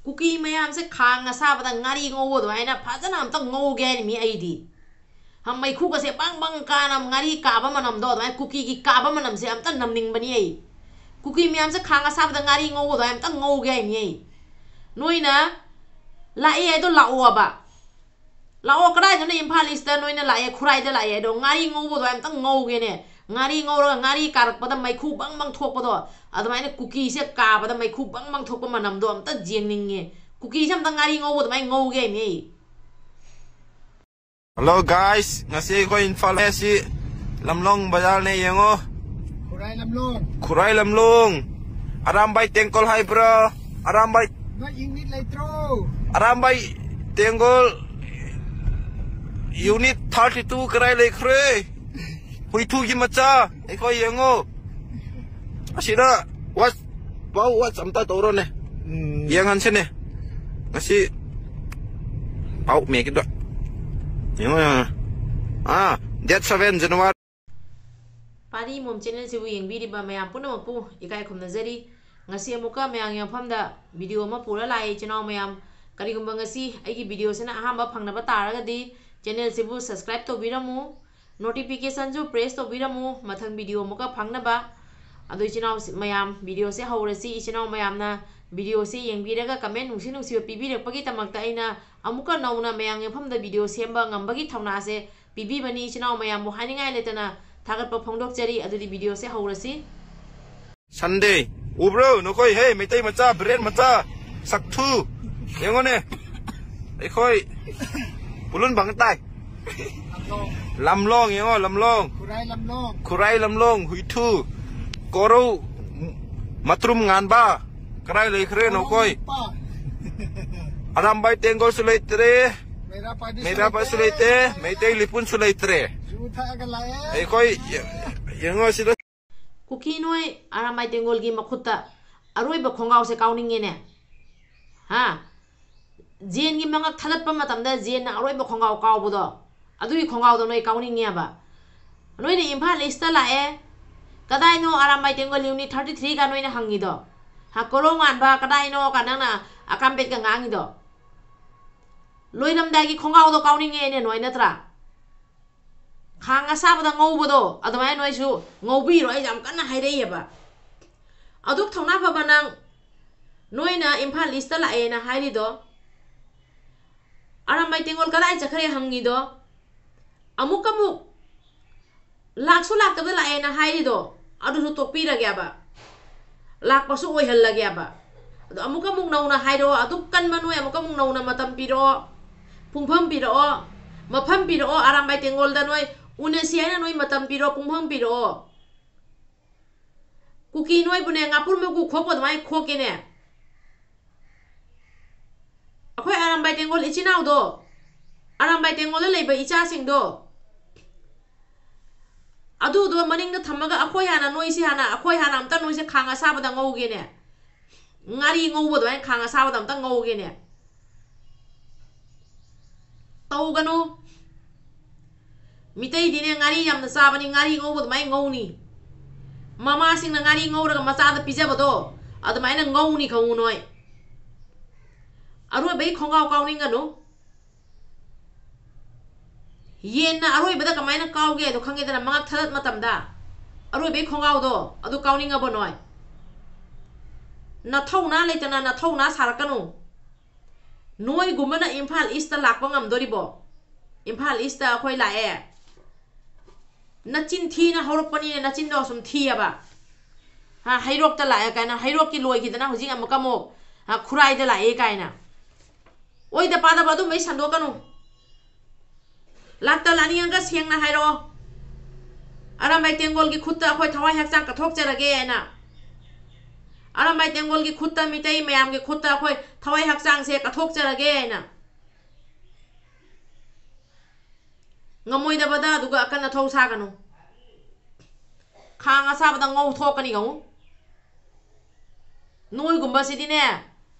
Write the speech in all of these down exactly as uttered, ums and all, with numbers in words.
ꯀꯨꯀꯤ ꯃꯌꯥꯝꯁꯦ ꯈꯥꯡ ꯑꯁꯥꯕꯗ ꯉꯥꯔꯤ ꯉꯧꯕ ꯑꯗꯨꯃꯥꯏꯅ ꯐꯖꯅ ꯑꯝꯇ ꯉꯧꯒꯦ ꯍꯥꯏꯅ ꯃꯤ ꯑꯩꯗꯤ꯫ ꯍꯝ, ꯃꯩꯈꯨꯒꯁꯦ ꯕꯪ ꯕꯪ ꯀꯥꯅ ꯉꯥꯔꯤ ꯀꯥꯕ ꯃꯅꯝꯗꯣ, ꯑꯗꯨꯃꯥꯏꯅ ꯀꯨꯀꯤꯒꯤ ꯀꯥꯕ ꯃꯅꯝꯁꯦ ꯑꯝꯇ ꯅꯝꯅꯤꯡꯕꯅꯤ ꯑꯩ꯫ ꯀꯨꯀꯤ ꯃꯌꯥꯝꯁꯦ ꯈꯥꯡ ꯑꯁꯥꯕꯗ ꯉꯥꯔꯤ ꯉꯧꯕ ꯑꯗꯨꯃꯥꯏꯅ ꯑꯝꯇ ꯉꯧꯒꯦ ꯍꯥꯏꯅꯤ ꯑꯩ꯫ ꯅꯣꯏꯅ ꯂꯥꯛꯑꯦ ꯍꯥꯏꯗꯣ ꯂꯥꯛꯑꯣꯕ꯫ ꯂꯥꯛꯑꯣ, ꯀꯗꯥꯏꯗꯅꯣ ꯏꯝꯐꯥꯜ ꯏꯁꯇ ꯅꯣꯏꯅ ꯂꯥꯛꯑꯦ, ꯈꯨꯔꯥꯏꯗ ꯂꯥꯛꯑꯦ ꯍꯥꯏꯗꯣ, ꯉꯥꯔꯤ ꯉꯧꯕꯗꯣ ꯑꯝꯇ ꯉꯧꯒꯦꯅꯦ꯫ ꯉꯥꯔꯤ ꯉꯧꯔꯒ ꯉꯥꯔꯤ ꯀꯥꯔꯛꯄꯗ ꯃꯩꯈꯨ ꯕꯪ ꯕꯪ ꯊꯣꯛꯄꯗꯣ, ꯑꯗꯨꯃꯥꯏꯅ ꯀꯨꯀꯤꯁꯦ ꯀꯥꯕꯗ ꯃꯩꯈꯨ ꯕꯪ ꯕꯪ ꯊꯣꯛꯄ ꯃꯅꯝꯗꯣ ꯑꯝꯇ ꯌꯦꯡꯅꯤꯡꯉꯦ꯫ ꯀꯨꯀꯤꯁꯦ ꯑꯝꯇ ꯉꯥꯔꯤ ꯉꯧꯕ ꯑꯗꯨꯃꯥꯏꯅ ꯉꯧꯒꯦ ꯍꯥꯏꯅꯦ ꯑꯩ꯫ Hello guys, ꯉꯁꯤ ꯑꯩꯈꯣꯏ ꯏꯝꯐꯥꯜ ꯑꯁꯤ ꯂꯝꯂꯣꯡ ꯕꯖꯥꯔꯅꯦ, ꯌꯦꯡꯉꯣ꯫ ꯈꯨꯔꯥꯏ ꯂꯝꯂꯣꯡ꯫ ꯈꯨꯔꯥꯏ ꯂꯝꯂꯣꯡ꯫ ꯑꯔꯥꯝꯕꯥꯏ ꯇꯦꯡꯀꯣꯜ ꯍꯥꯏꯕ꯭ꯔꯥ? ꯑꯔꯥꯝꯕꯥꯏ꯫ ꯅꯣꯏ ꯌꯨꯅꯤꯠ ꯂꯩꯇ꯭ꯔꯣ? ꯑꯔꯥꯝꯕꯥꯏ ꯇꯦꯡꯒꯣꯜ ꯌꯨꯅꯤꯠ thirty two ꯀꯗꯥꯏ ꯂꯩꯈ꯭ꯔꯦ? ꯍꯨꯏꯊꯨꯒꯤ ꯃꯆꯥ, ꯑꯩꯈꯣꯏ ꯌꯦꯡꯉꯣ꯫ ꯑꯁꯤꯗ ꯋꯥꯆ-, ꯄꯥꯎ ꯋꯥꯆ ꯑꯝꯇ ꯇꯧꯔꯣꯅꯦ꯫ ꯎꯝ꯫ ꯌꯦꯡꯍꯟꯁꯤꯅꯦ꯫ ꯉꯁꯤ ꯄꯥꯎ ꯃꯦꯛꯀꯤꯗꯣ꯫ ꯌꯦꯡꯉꯣ, ꯌꯦꯡꯉꯣ꯫ ꯑꯥ, date seven January꯫ ꯄꯥꯔꯤ ꯃꯣꯝ ꯆꯦꯅꯦꯜꯁꯤꯕꯨ ꯌꯦꯡꯕꯤꯔꯤꯕ ꯃꯌꯥꯝ ꯄꯨꯝꯅꯃꯛꯄꯨ ꯏꯀꯥꯏ ꯈꯨꯝꯅꯖꯔꯤ꯫ ꯉꯁꯤ ꯑꯃꯨꯛꯀ ꯃꯌꯥꯝꯒꯤ ꯃꯐꯝꯗ ꯚꯤꯗꯤꯑꯣ ꯑꯃ ꯄꯨꯔ ꯂꯥꯛꯑꯦ ꯏꯆꯤꯟ ꯏꯅꯥꯎ ꯃꯌꯥꯝ꯫ ꯀꯔꯤꯒꯨꯝꯕ ꯉꯁꯤ ꯑꯩꯒꯤ ꯚꯤꯗꯤꯑꯣꯁꯤꯅ ꯑꯍꯥꯟꯕ ꯐꯪꯅꯕ ꯇꯥꯔꯒꯗꯤ ꯆꯦꯅꯦꯜꯁꯤꯕꯨ subscribe ꯇꯧꯕꯤꯔꯝꯃꯨ, notificationꯁꯨ press ꯇꯧꯕꯤꯔꯝꯃꯨ ꯃꯊꯪ ꯚꯤꯗꯤꯑꯣ ꯑꯃꯨꯛꯀ ꯐꯪꯅꯕ꯫ ꯑꯗꯣ ꯏꯆꯤꯟ ꯏꯅꯥꯎ ꯃꯌꯥꯝ, ꯚꯤꯗꯤꯑꯣꯁꯦ ꯍꯧꯔꯁꯤ꯫ ꯏꯆꯤꯟ ꯏꯅꯥꯎ ꯃꯌꯥꯝꯅ ꯚꯤꯗꯤꯑꯣꯁꯦ ꯌꯦꯡꯕꯤꯔꯒ comment ꯅꯨꯡꯁꯤ ꯅꯨꯡꯁꯤꯕ ꯄꯤꯕꯤꯔꯛꯄꯒꯤꯗꯃꯛꯇ ꯑꯩꯅ ꯑꯃꯨꯛꯀ ꯅꯧꯅ ꯃꯌꯥꯝꯒꯤ ꯃꯐꯝꯗ ꯚꯤꯗꯤꯑꯣ ꯁꯦꯝꯕ ꯉꯝꯕꯒꯤ ꯊꯧꯅꯥꯁꯦ ꯄꯤꯕꯤꯕꯅꯤ꯫ ꯏꯆꯤꯟ ꯏꯅꯥꯎ ꯃꯌꯥꯝꯕꯨ ꯍꯥꯏꯅꯤꯡꯉꯥꯏ ꯂꯩꯇꯅ ꯊꯥꯒꯠꯄ ꯐꯣꯡꯗꯣꯛꯆꯔꯤ꯫ ꯑꯗꯨꯗꯤ ꯚꯤꯗꯤꯑꯣꯁꯦ ꯍꯧꯔꯁꯤ꯫ Sunday꯫ ꯎꯕ꯭ꯔꯣ ꯅꯈꯣꯏ? ꯍꯦ, ꯃꯩꯇꯩ ꯃꯆꯥ, ꯕ꯭ꯔꯦꯟ ꯃꯆꯥ, ꯁꯛꯊꯨ꯫ ꯌꯦꯡꯉꯣꯅꯦ꯫ ꯑꯩꯈꯣꯏ ꯄꯨꯂꯨꯟ ꯐꯪ ꯇꯥꯏ꯫ ꯂꯝꯂꯣꯡ, ꯌꯦꯡꯉꯣ, ꯂꯝꯂꯣꯡ꯫ ꯈꯨꯔꯥꯏ ꯂꯝꯂꯣꯡ꯫ ꯈꯨꯔꯥꯏ ꯂꯝꯂꯣꯡ, ꯍꯨꯏꯊꯨ꯫ ꯀꯣꯔꯧ, ꯃꯇ꯭ꯔꯨꯝ ꯉꯥꯟꯕ꯫ ꯀꯗꯥꯏ ꯂꯩꯈ꯭ꯔꯦ ꯅꯈꯣꯏ? ꯅꯨꯄꯥ꯫ ꯑꯔꯥꯝꯕꯥꯏ ꯇꯦꯡꯒꯣꯜꯁꯨ ꯂꯩꯇ꯭ꯔꯦ꯫ ꯃꯩꯔꯥ ꯄꯥꯏꯕꯤꯁꯨ ꯃꯩꯔꯥ ꯄꯥꯏꯕꯁꯨ ꯂꯩꯇ꯭ꯔꯦ꯫ ꯂꯩꯇꯦ꯫ ꯃꯩꯇꯩ ꯂꯤꯄꯨꯟꯁꯨ ꯂꯩꯇ꯭ꯔꯦ꯫ ꯌꯨ ꯊꯛꯑꯒ ꯂꯥꯛꯑꯦ꯫ ꯑꯩꯈꯣꯏ ꯌꯦ-, ꯌꯦꯡꯉꯣ ꯁꯤꯗ꯫ ꯀꯨꯀꯤ ꯅꯣꯏ ꯑꯔꯥꯝꯕꯥꯏ ꯇꯦꯡꯒꯣꯜꯒꯤ ꯃꯈꯨꯠꯇ ꯑꯔꯣꯏꯕ ꯈꯣꯡꯒꯥꯎꯁꯦ ꯀꯥꯎꯅꯤꯡꯉꯦꯅꯦ꯫ ꯍꯥ? ꯖꯦꯟꯒꯤ ꯃꯉꯛ ꯊꯥꯗꯠꯄ ꯃꯇꯝꯗ ꯖꯦꯟꯅ ꯑꯔꯣꯏꯕ ꯈꯣꯡꯒꯥꯎ ꯀꯥꯎꯕꯗꯣ, ꯑꯗꯨꯒꯤ ꯈꯣꯡꯒꯥꯎꯗꯣ ꯅꯣꯏ ꯀꯥꯎꯅꯤꯡꯉꯦꯕ꯫ ꯅꯣꯏꯅ ꯏꯝꯐꯥꯜ ꯏꯁꯇ ꯂꯥꯛꯑꯦ, ꯀꯗꯥꯏꯅꯣ ꯑꯔꯥꯝꯕꯥꯏ ꯇꯦꯡꯒꯣꯜ ꯌꯨꯅꯤꯠ thirty three ꯒ ꯅꯣꯏꯅ ꯍꯪꯉꯤꯗꯣ? ꯍꯥ, ꯀꯣꯔꯧ ꯉꯥꯟꯕ ꯀꯗꯥꯏꯅꯣ ꯀ ꯅꯪꯅ ꯑꯀꯥꯝꯄꯦꯠꯀ ꯉꯥꯡꯉꯤꯗꯣ? ꯂꯣꯏꯔꯝꯗꯥꯏꯒꯤ ꯈꯣꯡꯒꯥꯎꯗꯣ ꯀꯥꯎꯅꯤꯡꯉꯦꯅꯦ ꯅꯣꯏ, ꯅꯠꯇ꯭ꯔꯥ? ꯈꯥꯡ ꯑꯁꯥꯕꯗ ꯉꯧꯕꯗꯣ ꯑꯗꯨꯃꯥꯏꯅ ꯅꯣꯏꯁꯨ ꯉꯧꯕꯤꯔꯣ꯫ ꯑꯩ ꯌꯥꯝ ꯀꯟꯅ ꯍꯥꯏꯔꯛꯏꯑꯕ꯫ ꯑꯗꯨꯛ ꯊꯧꯅꯥ ꯐꯕ ꯅꯪ, ꯅꯣꯏꯅ ꯏꯝꯐꯥꯜ ꯏꯁꯇ ꯂꯥꯛꯑꯦꯅ ꯍꯥꯏꯔꯤꯗꯣ, ꯑꯔꯥꯝꯕꯥꯏ ꯇꯦꯡꯒꯣꯜ ꯀꯗꯥꯏ ꯆꯠꯈ꯭ꯔꯦ ꯍꯪꯉꯤꯗꯣ, ꯑꯃꯨꯛ ꯑꯃꯨꯛ ꯂꯥꯛꯁꯨ ꯂꯥꯛꯇꯕꯗ ꯂꯥꯛꯑꯦꯅ ꯍꯥꯏꯔꯤꯗꯣ, ꯑꯗꯨꯁꯨ ꯇꯣꯛꯄꯤꯔꯒꯦꯕ, ꯂꯥꯛꯄꯁꯨ ꯑꯣꯏꯍꯜꯂꯒꯦꯕ꯫ ꯑꯗꯣ ꯑꯃꯨꯛ ꯑꯃꯨꯛ ꯅꯧꯅ ꯍꯥꯏꯔꯛꯑꯣ, ꯑꯗꯨꯛ ꯀꯟꯕ ꯅꯣꯏ ꯑꯃꯨꯛ ꯑꯃꯨꯛ ꯅꯧꯅ ꯃꯇꯝ ꯄꯤꯔꯛꯑꯣ, ꯄꯨꯡꯐꯝ ꯄꯤꯔꯛꯑꯣ, ꯃꯐꯝ ꯄꯤꯔꯛꯑꯣ, ꯑꯔꯥꯝꯕꯥꯏ ꯇꯦꯡꯒꯣꯜꯗ ꯅꯣꯏ ꯎꯅꯁꯤ ꯍꯥꯏꯅ ꯅꯣꯏ ꯃꯇꯝ ꯄꯤꯔꯛꯑꯣ, ꯄꯨꯡꯐꯝ ꯄꯤꯔꯛꯑꯣ꯫ ꯀꯨꯀꯤ ꯅꯣꯏꯕꯨꯅꯦ ꯉꯥꯄ꯭ꯔꯨꯝ ꯃꯀꯨ ꯈꯣꯛꯄ ꯑꯗꯨꯃꯥꯏꯅ ꯈꯣꯛꯀꯦꯅꯦ꯫ ꯑꯩꯈꯣꯏ ꯑꯔꯥꯝꯕꯥꯏ ꯇꯦꯡꯒꯣꯜ ꯏꯆꯤꯟ ꯏꯅꯥꯎꯗꯣ, ꯑꯔꯥꯝꯕꯥꯏ ꯇꯦꯡꯒꯣꯜꯗ ꯂꯩꯕ ꯏꯆꯥꯁꯤꯡꯗꯣ, ꯑꯗꯨꯗꯣ ꯃꯅꯤꯡꯗ ꯊꯝꯃꯒ ꯑꯩꯈꯣꯏ ꯍꯥꯟꯅ ꯅꯣꯏꯁꯤ ꯍꯥꯟꯅ, ꯑꯩꯈꯣꯏ ꯍꯥꯟꯅ ꯑꯝꯇ ꯅꯣꯏꯁꯦ ꯈꯥꯡ ꯑꯁꯥꯕꯗ ꯉꯧꯒꯦꯅꯦ꯫ ꯉꯥꯔꯤ ꯉꯧꯕ ꯑꯗꯨꯃꯥꯏꯅ ꯈꯥꯡ ꯑꯁꯥꯕꯗ ꯑꯝꯇ ꯉꯧꯒꯦꯅꯦ꯫ ꯇꯧꯒꯅꯨ꯫ ꯃꯤꯇꯩꯗꯤꯅꯦ ꯉꯥꯔꯤ ꯌꯥꯝꯅ ꯆꯥꯕꯅꯤ, ꯉꯥꯔꯤ ꯉꯧꯕ ꯑꯗꯨꯃꯥꯏꯅ ꯉꯧꯅꯤ꯫ ꯃꯃꯥꯁꯤꯡꯅ ꯉꯥꯔꯤ ꯉꯧꯔꯒ ꯃꯆꯥꯗ ꯄꯤꯖꯕꯗꯣ ꯑꯗꯨꯃꯥꯏꯅ ꯉꯧꯅꯤ ꯈꯪꯉꯨ ꯅꯣꯏ꯫ ꯑꯔꯣꯏꯕꯩ ꯈꯣꯡꯒꯥꯎ ꯀꯥꯎꯅꯤꯡꯒꯅꯨ꯫ ꯌꯦꯟꯅ ꯑꯔꯣꯏꯕꯗ ꯀꯃꯥꯏꯅ ꯀꯥꯎꯒꯦ ꯍꯥꯏꯗꯣ ꯈꯪꯉꯦꯗꯅ, ꯃꯉꯛ ꯊꯗꯠ ꯃꯇꯝꯗ ꯑꯔꯣꯏꯕꯩ ꯈꯣꯡꯒꯥꯎꯗꯣ ꯑꯗꯨ ꯀꯥꯎꯅꯤꯡꯉꯕꯣ ꯅꯣꯏ? ꯅꯊꯧꯅꯥ ꯂꯩꯇꯅ ꯅꯊꯧꯅꯥ ꯁꯥꯔꯛꯀꯅꯨ꯫ ꯅꯣꯏꯒꯨꯝꯕꯅ ꯏꯝꯐꯥꯜ ꯏꯁꯇ ꯂꯥꯛꯄ ꯉꯝꯗꯣꯔꯤꯕꯣ? ꯏꯝꯐꯥꯜ ꯏꯁꯇ ꯑꯩꯈꯣꯏ ꯂꯥꯛꯑꯦ꯫ ꯅꯆꯤꯟ ꯊꯤꯅ ꯍꯧꯔꯛꯄꯅꯤꯅꯦ, ꯅꯆꯤꯟꯗꯣ ꯑꯁꯨꯝ ꯊꯤꯌꯦꯕ꯫ ꯍꯥ, ꯍꯩꯔꯣꯛꯇ ꯂꯥꯛꯑꯦ ꯀꯥꯏꯅ, ꯍꯩꯔꯣꯛꯀꯤ ꯂꯣꯏꯈꯤꯗꯅ ꯍꯧꯖꯤꯛ ꯑꯃꯨꯛꯀ ꯑꯃꯨꯛ, ꯍꯥ, ꯈꯨꯔꯥꯏꯗ ꯂꯥꯛꯑꯦ ꯀꯥꯏꯅ꯫ ꯑꯣꯏꯗ ꯄꯥꯗꯕ ꯑꯗꯨꯝꯕꯩ ꯁꯟꯗꯣꯛꯀꯅꯨ꯫ ꯂꯥꯛꯇ ꯂꯥꯛꯅꯤꯡꯉꯒ ꯁꯦꯡꯅ ꯍꯥꯏꯔꯛꯑꯣ꯫ ꯑꯔꯥꯝꯕꯥꯏ ꯇꯦꯡꯒꯣꯜꯒꯤ ꯈꯨꯠꯇ ꯑꯩꯈꯣꯏ ꯊꯋꯥꯏ ꯍꯛꯆꯥꯡ ꯀꯠꯊꯣꯛꯆꯔꯒꯦ ꯍꯥꯏꯅ꯫ ꯑꯔꯥꯝꯕꯥꯏ ꯇꯦꯡꯒꯣꯜꯒꯤ ꯈꯨꯠꯇ, ꯃꯤꯇꯩ ꯃꯌꯥꯝꯒꯤ ꯈꯨꯠꯇ ꯑꯩꯈꯣꯏ ꯊꯋꯥꯏ ꯍꯛꯆꯥꯡꯁꯦ ꯀꯠꯊꯣꯛꯆꯔꯒꯦ ꯍꯥꯏꯅ꯫ ꯉꯝꯃꯣꯏꯗꯕꯗ ꯑꯗꯨꯒ ꯑꯀꯟ ꯑꯊꯧ ꯁꯥꯒꯅꯨ꯫ ꯈꯥꯡ ꯑꯁꯥꯕꯗ ꯉꯧꯊꯣꯛꯀꯅꯤ ꯈꯪꯉꯨ꯫ ꯅꯣꯏꯒꯨꯝꯕꯁꯤꯗꯤꯅꯦ,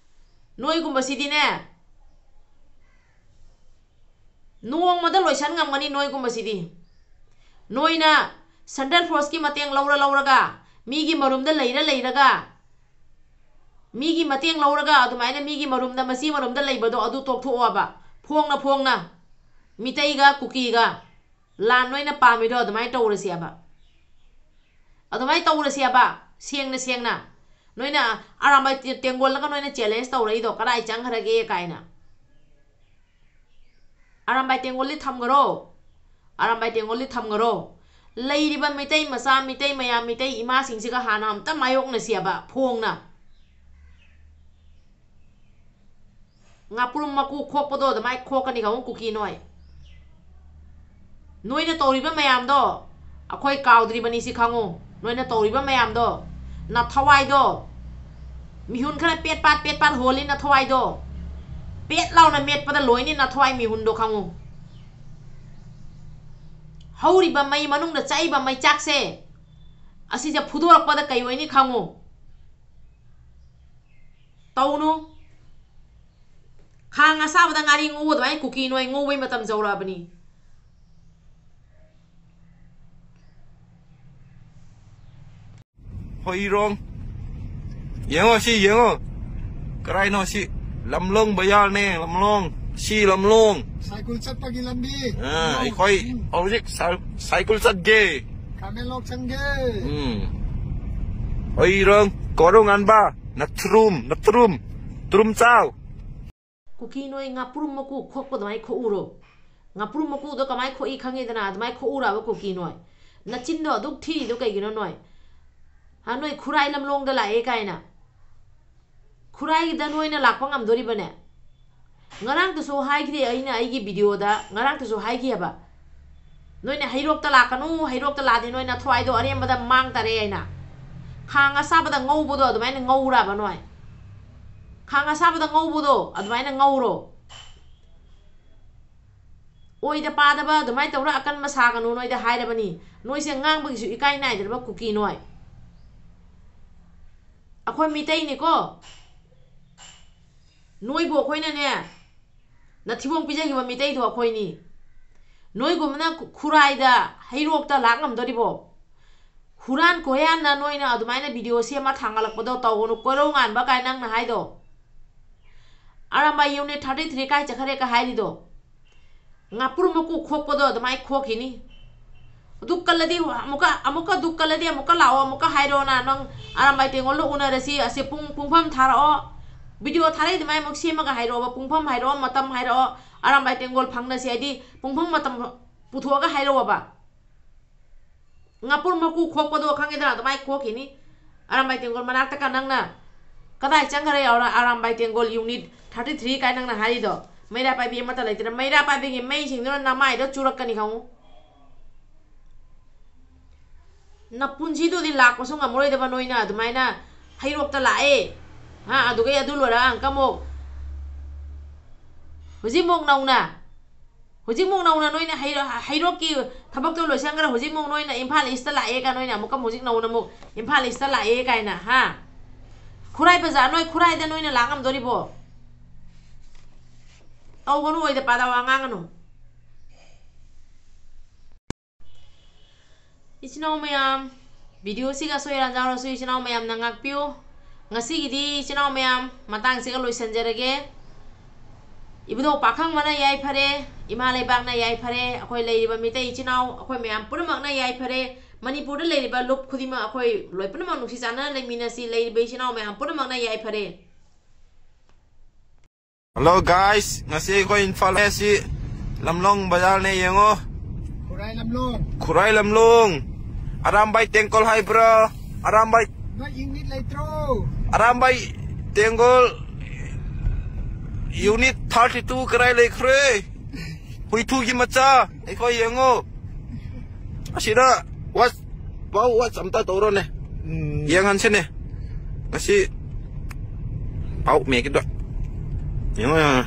ꯅꯣꯏꯒꯨꯝꯕꯁꯤꯗꯤꯅꯦ, ꯅꯣꯡꯃꯗ ꯂꯣꯏꯁꯟ ꯉꯝꯒꯅꯤ ꯅꯣꯏꯒꯨꯝꯕꯁꯤꯗꯤ꯫ ꯅꯣꯏꯅ ꯁꯦꯟꯇ꯭ꯔꯦꯜ ꯐꯣꯔꯁꯀꯤ ꯃꯇꯦꯡ ꯂꯧꯔ ꯂꯧꯔꯒ, ꯃꯤꯒꯤ ꯃꯔꯨꯝꯗ ꯂꯩꯔ ꯂꯩꯔꯒ, ꯃꯤꯒꯤ ꯃꯇꯦꯡ ꯂꯧꯔꯒ ꯑꯗꯨꯃꯥꯏꯅ ꯃꯤꯒꯤ ꯃꯔꯨꯝꯗ, ꯃꯆꯤ ꯃꯔꯨꯝꯗ ꯂꯩꯕꯗꯣ ꯑꯗꯨ ꯇꯣꯛꯊꯣꯛꯑꯣꯕ꯫ ꯐꯣꯡꯅ ꯐꯣꯡꯅ ꯃꯤꯇꯩꯒ ꯀꯨꯀꯤꯒ ꯂꯥꯟ ꯅꯣꯏꯅ ꯄꯥꯝꯃꯤꯗꯣ ꯑꯗꯨꯃꯥꯏꯅ ꯇꯧꯔꯁꯦꯕ꯫ ꯑꯗꯨꯃꯥꯏꯅ ꯇꯧꯔꯁꯦꯕ꯫ ꯁꯦꯡꯅ ꯁꯦꯡꯅ ꯅꯣꯏꯅ ꯑꯔꯥꯝꯕꯥꯏ ꯇꯦ-, ꯇꯦꯡꯒꯣꯜꯂꯒ ꯅꯣꯏꯅ challenge ꯇꯧꯔꯛꯏꯗꯣ ꯀꯗꯥꯏ ꯆꯪꯈ꯭ꯔꯒꯦ ꯀꯥꯏꯅ꯫ ꯑꯔꯥꯝꯕꯥꯏ ꯇꯦꯡꯒꯣꯜꯗꯤ ꯊꯝꯈꯔꯣ꯫ ꯑꯔꯥꯝꯕꯥꯏ ꯇꯦꯡꯒꯣꯜꯗꯤ ꯊꯝꯈꯔꯣ꯫ ꯂꯩꯔꯤꯕ ꯃꯤꯇꯩ ꯃꯆꯥ, ꯃꯤꯇꯩ ꯃꯌꯥꯝ, ꯃꯤꯇꯩ ꯏꯃꯥꯁꯤꯡꯁꯤꯒ ꯍꯥꯟꯅ ꯑꯝꯇ ꯃꯥꯌꯣꯛꯅꯁꯤꯕ ꯐꯣꯡꯅ꯫ ꯉꯥꯄ꯭ꯔꯨꯝ ꯃꯀꯨ ꯈꯣꯛꯄꯗꯣ ꯑꯗꯨꯃꯥꯏ ꯈꯣꯛꯀꯅꯤ ꯈꯪꯉꯨ ꯀꯨꯀꯤ ꯅꯣꯏ꯫ ꯅꯣꯏꯅ ꯇꯧꯔꯤꯕ ꯃꯌꯥꯝꯗꯣ ꯑꯩꯈꯣꯏ ꯀꯥꯎꯗ꯭ꯔꯤꯕꯅꯤ ꯁꯤ ꯈꯪꯉꯨ꯫ ꯅꯣꯏꯅ ꯇꯧꯔꯤꯕ ꯃꯌꯥꯝꯗꯣ, ꯅꯊꯋꯥꯏꯗꯣ, ꯃꯤꯍꯨꯟ ꯈꯔ ꯄꯦꯠ ꯄꯥꯠ ꯄꯦꯠ ꯄꯥꯠ ꯍꯣꯜꯂꯤ ꯅꯊꯋꯥꯏꯗꯣ꯫ ꯄꯦꯠ ꯂꯥꯎꯅ ꯃꯦꯠꯄꯗ ꯂꯣꯏꯅꯤ ꯅꯊꯋꯥꯏ ꯃꯤꯍꯨꯟꯗꯣ ꯈꯪꯉꯨ꯫ ꯍꯧꯔꯤꯕ ꯃꯩ ꯃꯅꯨꯡꯗ ꯆꯥꯛꯏꯕ ꯃꯩꯆꯥꯛꯁꯦ, ꯑꯁꯤꯁꯦ ꯐꯨꯗꯣꯔꯛꯄꯗ ꯀꯩ ꯑꯣꯏꯅꯤ ꯈꯪꯉꯨ꯫ ꯇꯧꯅꯨ꯫ ꯈꯥꯡ ꯑꯁꯥꯕꯗ ꯉꯥꯔꯤ ꯉꯧꯕ ꯑꯗꯨꯃꯥꯏꯅ ꯀꯨꯀꯤ ꯅꯣꯏ ꯉꯧꯕꯩ ꯃꯇꯝ ꯌꯧꯔꯛꯑꯕꯅꯤ꯫ ꯍꯣꯏꯔꯣꯡ꯫ ꯌꯦꯡꯉꯣ ꯁꯤ ꯌꯦꯡꯉꯣ꯫ ꯀꯔꯥꯏꯅꯣ ꯁꯤ? ꯂꯝꯂꯣꯡ ꯕꯖꯥꯔꯅꯦ, ꯂꯝꯂꯣꯡ꯫ ꯁꯤ ꯂꯝꯂꯣꯡ꯫ ꯁꯥꯏꯀꯜ ꯆꯠꯄꯒꯤ ꯂꯝꯕꯤ꯫ ꯑꯥ, ꯑꯩꯈꯣꯏ ꯎꯝ꯫ ꯍꯧꯖꯤꯛ ꯁꯥꯏ-, ꯁꯥꯏꯀꯜ ꯆꯠꯒꯦ꯫ ꯀꯥꯃꯦꯟꯂꯣꯛ ꯆꯪꯒꯦ꯫ ꯎꯝ꯫ ꯍꯣꯏꯔꯣꯡ, ꯀꯣꯔꯣꯡ ꯑꯟꯕ, ꯅꯊ꯭ꯔꯨꯝ, ꯅꯊ꯭ꯔꯨꯝ, ꯊ꯭ꯔꯨꯝ ꯆꯥꯎ꯫ ꯀꯨꯀꯤ ꯅꯣꯏ ꯉꯥꯄ꯭ꯔꯨꯝ ꯃꯀꯨ ꯈꯣꯛꯄ ꯑꯗꯨꯃꯥꯏ ꯈꯣꯛꯎꯔꯣ꯫ ꯉꯥꯄ꯭ꯔꯨꯝ ꯃꯀꯨꯗꯣ ꯀꯃꯥꯏ ꯈꯣꯛꯏ ꯈꯪꯉꯤꯗꯅ, ꯑꯗꯨꯃꯥꯏ ꯈꯣꯛꯎꯔꯕ ꯀꯨꯀꯤ ꯅꯣꯏ꯫ ꯅꯆꯤꯟꯗꯣ ꯑꯗꯨꯛ ꯊꯤꯔꯤꯗꯣ ꯀꯩꯒꯤꯅꯣ ꯅꯣꯏ? ꯍꯥ, ꯅꯣꯏ ꯈꯨꯔꯥꯏ ꯂꯝꯂꯣꯡꯗ ꯂꯥꯛꯑꯦ ꯀꯥꯏꯅ꯫ ꯈꯨꯔꯥꯏꯗ ꯅꯣꯏꯅ ꯂꯥꯛꯄ ꯉꯝꯗꯣꯔꯤꯕꯅꯦ? ꯉꯔꯥꯡꯗꯁꯨ ꯍꯥꯏꯈꯤꯗꯦ ꯑꯩꯅ ꯑꯩꯒꯤ videoꯗ, ꯉꯔꯥꯡꯗꯁꯨ ꯍꯥꯏꯈꯤꯑꯕ꯫ ꯅꯣꯏꯅ ꯍꯩꯔꯣꯛꯇ ꯂꯥꯛꯀꯅꯨ, ꯍꯩꯔꯣꯛꯇ ꯂꯥꯛꯑꯗꯤ ꯅꯣꯏ ꯅꯊ꯭ꯋꯥꯏꯗꯣ ꯑꯔꯦꯝꯕꯗ ꯃꯥꯡ ꯇꯥꯔꯦ ꯍꯥꯏꯅ꯫ ꯈꯥꯡ ꯑꯁꯥꯕꯗ ꯉꯧꯕꯗꯣ ꯑꯗꯨꯃꯥꯏꯅ ꯉꯧꯔꯕ ꯅꯣꯏ? ꯈꯥꯡ ꯑꯁꯥꯕꯗ ꯉꯧꯕꯗꯣ ꯑꯗꯨꯃꯥꯏꯅ ꯉꯧꯔꯣ꯫ ꯑꯣꯏꯗ ꯄꯥꯗꯕ ꯑꯗꯨꯃꯥꯏꯅ ꯇꯧꯔ ꯑꯀꯟꯕ ꯁꯥꯒꯅꯨ, ꯅꯣꯏꯗ ꯍꯥꯏꯔꯕꯅꯤ꯫ ꯅꯣꯏꯁꯦ ꯉꯥꯡꯕꯒꯤꯁꯨ ꯏꯀꯥꯏ ꯅꯥꯏꯗ꯭ꯔꯕ ꯀꯨꯀꯤ ꯅꯣꯏ꯫ ꯑꯩꯈꯣꯏ ꯃꯤꯇꯩꯅꯤꯀꯣ꯫ ꯅꯣꯏꯕꯨ ꯑꯩꯈꯣꯏꯅꯅꯦ, ꯅꯊꯤꯕꯣꯡ ꯄꯤꯖꯈꯤꯕ ꯃꯤꯇꯩꯗꯣ ꯑꯩꯈꯣꯏꯅꯤ꯫ ꯅꯣꯏꯒꯨꯝꯕꯅ ꯈꯨ-, ꯈꯨꯔꯥꯏꯗ, ꯍꯩꯔꯣꯛꯇ ꯂꯥꯛ ꯉꯝꯗꯣꯔꯤꯕꯣ? ꯍꯨꯔꯥꯟ ꯀꯣꯏꯌꯥꯟꯅ ꯅꯣꯏꯅ ꯑꯗꯨꯃꯥꯏꯅ ꯚꯤꯗꯤꯑꯣ ꯁꯦꯝꯃ ꯊꯥꯡꯒꯠꯂꯛꯄꯗꯣ ꯇꯧꯒꯅꯨ꯫ ꯀꯣꯏꯔꯧ ꯉꯥꯟꯕ ꯀꯥꯏ ꯅꯪꯅ ꯍꯥꯏꯗꯣ? ꯑꯔꯥꯝꯕꯥꯏ ꯌꯨꯅꯤꯠ ꯊꯥꯔꯇꯤ ꯊ꯭ꯔꯤ ꯀꯥꯏ ꯆꯠꯈ꯭ꯔꯦ ꯀ ꯍꯥꯏꯔꯤꯗꯣ? ꯉꯥꯄ꯭ꯔꯨꯝ ꯃꯀꯨ ꯈꯣꯛꯄꯗꯣ ꯑꯗꯨꯃꯥꯏ ꯈꯣꯛꯈꯤꯅꯤ꯫ ꯑꯗꯨ ꯀꯜꯂꯗꯤ ꯑꯃꯨꯛꯀ, ꯑꯃꯨꯛꯀ ꯑꯗꯨ ꯀꯜꯂꯗꯤ ꯑꯃꯨꯛꯀ ꯂꯥꯛꯑꯣ, ꯑꯃꯨꯛꯀ ꯍꯥꯏꯔꯛꯑꯣꯅ꯫ ꯅꯪ ꯑꯔꯥꯝꯕꯥꯏ ꯇꯦꯡꯒꯣꯜꯗ ꯎꯅꯔꯁꯤ, ꯑꯁꯤ ꯄꯨꯡ, ꯄꯨꯡꯐꯝ ꯊꯥꯔꯛꯑꯣ꯫ ꯚꯤꯗꯤꯑꯣ ꯊꯥꯔꯛꯏ ꯑꯗꯨꯃꯥꯏ ꯑꯃꯨꯛ ꯁꯦꯝꯃꯒ ꯍꯥꯏꯔꯛꯑꯣꯕ, ꯄꯨꯡꯐꯝ ꯍꯥꯏꯔꯛꯑꯣ, ꯃꯇꯝ ꯍꯥꯏꯔꯛꯑꯣ꯫ ꯑꯔꯥꯝꯕꯥꯏ ꯇꯦꯡꯒꯣꯜ ꯐꯪꯅꯁꯤ ꯍꯥꯏꯗꯤ ꯄꯨꯡꯐꯝ ꯃꯇꯝ ꯄꯨꯊꯣꯛꯑꯒ ꯍꯥꯏꯔꯛꯑꯣꯕ꯫ ꯉꯥꯄ꯭ꯔꯨꯝ ꯃꯀꯨ ꯈꯣꯛꯄꯗꯣ ꯈꯪꯉꯦꯗꯅ, ꯑꯗꯨꯃꯥꯏ ꯈꯣꯛꯈꯤꯅꯤ꯫ ꯑꯔꯥꯝꯕꯥꯏ ꯇꯦꯡꯒꯣꯜ ꯃꯅꯥꯛꯇ ꯀ ꯅꯪꯅ ꯀꯗꯥꯏ ꯆꯪꯈ꯭ꯔꯦ? ꯑꯔꯥ-, ꯑꯔꯥꯝꯕꯥꯏ ꯇꯦꯡꯒꯣꯜ ꯌꯨꯅꯤꯠ ꯊꯥꯔꯇꯤ ꯊ꯭ꯔꯤ ꯀꯥꯏ ꯅꯪꯅ ꯍꯥꯏꯔꯤꯗꯣ? ꯃꯩꯔꯥ ꯄꯥꯏꯕꯤ ꯑꯃꯠꯇ ꯂꯩꯇ꯭ꯔꯦ꯫ ꯃꯩꯔꯥ ꯄꯥꯏꯕꯤꯒꯤ ꯃꯩꯁꯤꯡꯗꯨꯅ ꯅꯃꯥꯏꯗ ꯆꯨꯔꯛꯀꯅꯤ ꯈꯪꯉꯨ꯫ ꯅꯄꯨꯟꯁꯤꯗꯨꯗꯤ ꯂꯥꯛꯄꯁꯨ ꯉꯝꯃꯔꯣꯏꯗꯕ ꯅꯣꯏꯅ ꯑꯗꯨꯃꯥꯏꯅ ꯍꯩꯔꯣꯛꯇ ꯂꯥꯛꯑꯦ, ꯍꯥ, ꯑꯗꯨꯒꯩ ꯑꯗꯨ ꯂꯣꯏꯔꯒ ꯑꯃꯨꯛꯀ ꯑꯃꯨꯛ ꯍꯧꯖꯤꯛꯃꯨꯛ ꯅꯧꯅ, ꯍꯧꯖꯤꯛꯃꯨꯛ ꯅꯧꯅ ꯅꯣꯏꯅ ꯍꯩꯔꯣ-, ꯍꯩꯔꯣꯛꯀꯤ ꯊꯕꯛꯇꯣ ꯂꯣꯏꯁꯟꯈ꯭ꯔ ꯍꯧꯖꯤꯛꯃꯨꯛ ꯅꯣꯏꯅ ꯏꯝꯐꯥꯜ ꯏꯁꯇ ꯂꯥꯛꯑꯦ ꯀ ꯅꯣꯏꯅ ꯑꯃꯨꯛꯀ ꯍꯧꯖꯤꯛ ꯅꯧꯅ ꯑꯃꯨꯛ ꯏꯝꯐꯥꯜ ꯏꯁꯇ ꯂꯥꯛꯑꯦ ꯀꯥꯏꯅ, ꯍꯥ? ꯈꯨꯔꯥꯏ ꯕꯖꯥꯔ, ꯅꯣꯏ ꯈꯨꯔꯥꯏꯗ ꯅꯣꯏꯅ ꯂꯥꯛ ꯉꯝꯗꯣꯔꯤꯕꯣ? ꯇꯧꯒꯅꯨ, ꯑꯣꯏꯗ ꯄꯥꯗ ꯋꯥ ꯉꯥꯡꯒꯅꯨ꯫ ꯏꯆꯤꯟ ꯏꯅꯥꯎ ꯃꯌꯥꯝ, ꯚꯤꯗꯤꯑꯣꯁꯤꯒ ꯑꯁꯣꯏ ꯑꯔꯥꯟ ꯌꯥꯎꯔꯁꯨ ꯏꯆꯤꯟ ꯏꯅꯥꯎ ꯃꯌꯥꯝꯅ ꯉꯥꯛꯄꯤꯌꯨ꯫ ꯉꯁꯤꯒꯤꯗꯤ ꯏꯆꯤꯟ ꯏꯅꯥꯎ ꯃꯌꯥꯝ ꯃꯇꯥꯡꯁꯤꯒ ꯂꯣꯏꯁꯤꯟꯖꯔꯒꯦ꯫ ꯏꯕꯨꯙꯧ ꯄꯥꯈꯪꯕꯅ ꯌꯥꯏꯐꯔꯦ, ꯏꯃꯥ ꯂꯩꯕꯥꯛꯅ ꯌꯥꯏꯐꯔꯦ, ꯑꯩꯈꯣꯏ ꯂꯩꯔꯤꯕ ꯃꯤꯇꯩ ꯏꯆꯤꯟ ꯏꯅꯥꯎ ꯑꯩꯈꯣꯏ ꯃꯌꯥꯝ ꯄꯨꯝꯅꯃꯛꯅ ꯌꯥꯏꯐꯔꯦ, ꯃꯅꯤꯄꯨꯔꯗ ꯂꯩꯔꯤꯕ ꯂꯨꯞ ꯈꯨꯗꯤꯡꯃꯛ ꯑꯩꯈꯣꯏ ꯂꯣꯏ ꯄꯨꯝꯅꯃꯛ ꯅꯨꯡꯁꯤ ꯆꯥꯟꯅꯅ ꯂꯩꯃꯤꯟꯅꯁꯤ, ꯂꯩꯔꯤꯕ ꯏꯆꯤꯟ ꯏꯅꯥꯎ ꯃꯌꯥꯝ ꯄꯨꯝꯅꯃꯛꯅ ꯌꯥꯏꯐꯔꯦ꯫ Hello guys, ꯉꯁꯤ ꯑꯩꯈꯣꯏ ꯏꯝꯐꯥꯜ ꯑꯁꯤ ꯂꯝꯂꯣꯡ ꯕꯖꯥꯔꯅꯦ, ꯌꯦꯡꯉꯣ꯫ ꯈꯨꯔꯥꯏ ꯂꯝꯂꯣꯡ꯫ ꯈꯨꯔꯥꯏ ꯂꯝꯂꯣꯡ꯫ ꯑꯔꯥꯝꯕꯥꯏ ꯇꯦꯡꯀꯣꯜ ꯍꯥꯏꯕ꯭ꯔꯥ? ꯑꯔꯥꯝꯕꯥꯏ꯫ ꯅꯣꯏ ꯌꯨꯅꯤꯠ ꯂꯩꯇ꯭ꯔꯣ? ꯑꯔꯥꯝꯕꯥꯏ ꯇꯦꯡꯒꯣꯜ ꯌꯨꯅꯤꯠ ꯊꯥꯔꯇꯤ ꯇꯨ ꯀꯔꯥꯏ ꯂꯩꯈ꯭ꯔꯦ? ꯍꯨꯏꯊꯨꯒꯤ ꯃꯆꯥ, ꯑꯩꯈꯣꯏ ꯌꯦꯡꯉꯣ꯫ ꯑꯁꯤꯗ ꯋꯥ-, ꯄꯥꯎ ꯋꯥꯆ ꯑꯝꯇ ꯇꯧꯔꯣꯅꯦ꯫ ꯎꯝ꯫ ꯌꯦꯡꯍꯟꯁꯤꯅꯦ꯫ ꯉꯁꯤ ꯄꯥꯎ ꯃꯦꯛꯀꯤꯗꯣ꯫ ꯌꯦꯡꯉꯣ, ꯌꯦꯡꯉꯣ꯫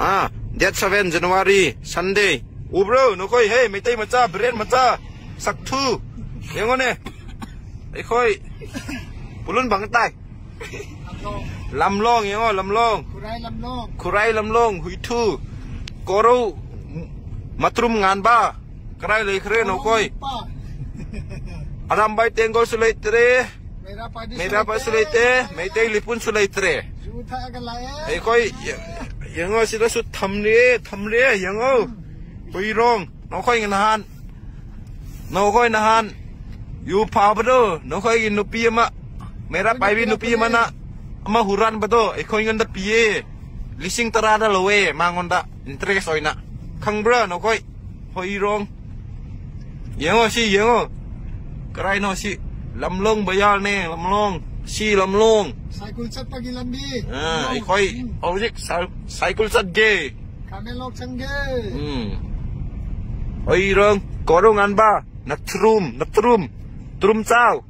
ꯑꯥ, date seven January, Sunday꯫ ꯎꯕ꯭ꯔꯣ? ꯅꯈꯣꯏ, ꯍꯦ, ꯃꯩꯇꯩ ꯃꯆꯥ, ꯕ꯭ꯔꯦꯟ ꯃꯆꯥ, ꯁꯛꯊꯨ꯫ ꯌꯦꯡꯉꯣꯅꯦ꯫ ꯑꯩꯈꯣꯏ ꯄꯨꯂꯨꯟ ꯐꯪ ꯇꯥꯏ꯫ ꯂꯝꯂꯣꯡ, ꯌꯦꯡꯉꯣ, ꯂꯝꯂꯣꯡ꯫ ꯈꯨꯔꯥꯏ ꯂꯝꯂꯣꯡ꯫ ꯈꯨꯔꯥꯏ ꯂꯝꯂꯣꯡ, ꯍꯨꯏꯊꯨ, ꯀꯣꯔꯧ, ꯃꯇ꯭ꯔꯨꯝ ꯉꯥꯟꯕ꯫ ꯀꯗꯥꯏ ꯂꯩꯈ꯭ꯔꯦ ꯅꯈꯣꯏ? ꯅꯨꯄꯥ꯫ ꯑꯔꯥꯝꯕꯥꯏ ꯇꯦꯡꯒꯣꯜꯁꯨ ꯂꯩꯇ꯭ꯔꯦ, ꯃꯩꯔꯥ ꯄꯥꯏꯕꯤꯁꯨ ꯃꯩꯔꯥ ꯄꯥꯏꯁꯨ ꯂꯩꯇꯦ, ꯃꯩꯇꯩ ꯂꯤꯄꯨꯟꯁꯨ ꯂꯩꯇ꯭ꯔꯦ꯫ ꯌꯨ ꯊꯛꯑꯒ ꯂꯥꯛꯑꯦ꯫ ꯑꯩꯈꯣꯏ ꯌꯦꯡꯉꯣ, ꯁꯤꯗꯁꯨ ꯊꯝꯂꯦ, ꯊꯝꯂꯦ꯫ ꯌꯦꯡꯉꯣ, ꯍꯨꯏꯔꯣꯡ, ꯅꯈꯣꯏ ꯅꯍꯥꯟ, ꯅꯈꯣꯏ ꯅꯍꯥꯟ ꯌꯨ ꯐꯥꯕꯗꯣ, ꯅꯈꯣꯏꯒꯤ ꯅꯨꯄꯤ ꯑꯃ, ꯃꯩꯔꯥ ꯄꯥꯏꯕꯤ ꯅꯨꯄꯤ ꯑꯃꯅ ꯑꯃ ꯍꯨꯔꯥꯟꯕꯗꯣ ꯑꯩꯈꯣꯏꯉꯣꯟꯗ ꯄꯤꯌꯦ꯫ ꯂꯤꯁꯤꯡ ꯇꯔꯥꯗ ꯂꯧꯋꯦ ꯃꯉꯣꯟꯗ, ꯏꯟꯇꯔꯦꯁ ꯑꯣꯏꯅ꯫ ꯈꯪꯕ꯭ꯔꯥ ꯅꯈꯣꯏ? ꯍꯣꯏꯔꯣꯡ꯫ ꯌꯦꯡꯉꯣ ꯁꯤ, ꯌꯦꯡꯉꯣ꯫ ꯀꯔꯥꯏꯅꯣ ꯁꯤ? ꯂꯝꯂꯣꯡ ꯕꯖꯥꯔꯅꯦ, ꯂꯝꯂꯣꯡ꯫ ꯁꯤ ꯂꯝꯂꯣꯡ꯫ ꯁꯥꯏꯀꯜ ꯆꯠꯄꯒꯤ ꯂꯝꯕꯤ꯫ ꯑꯥ, ꯑꯩꯈꯣꯏ ꯍꯧꯖꯤꯛ ꯁꯥꯏ-, ꯁꯥꯏꯀꯜ ꯆꯠꯀꯦ꯫ ꯀꯥꯃꯦꯟꯂꯣꯛ ꯆꯪꯒꯦ꯫ ꯎꯝ꯫ ꯍꯣꯏꯔꯣꯡ, ꯀꯣꯔꯣꯡ ꯑꯟꯕ, ꯅꯊ꯭ꯔꯨꯝ, ꯅꯊ꯭ꯔꯨꯝ, ꯇ꯭ꯔꯨꯝ ꯆꯥꯎ꯫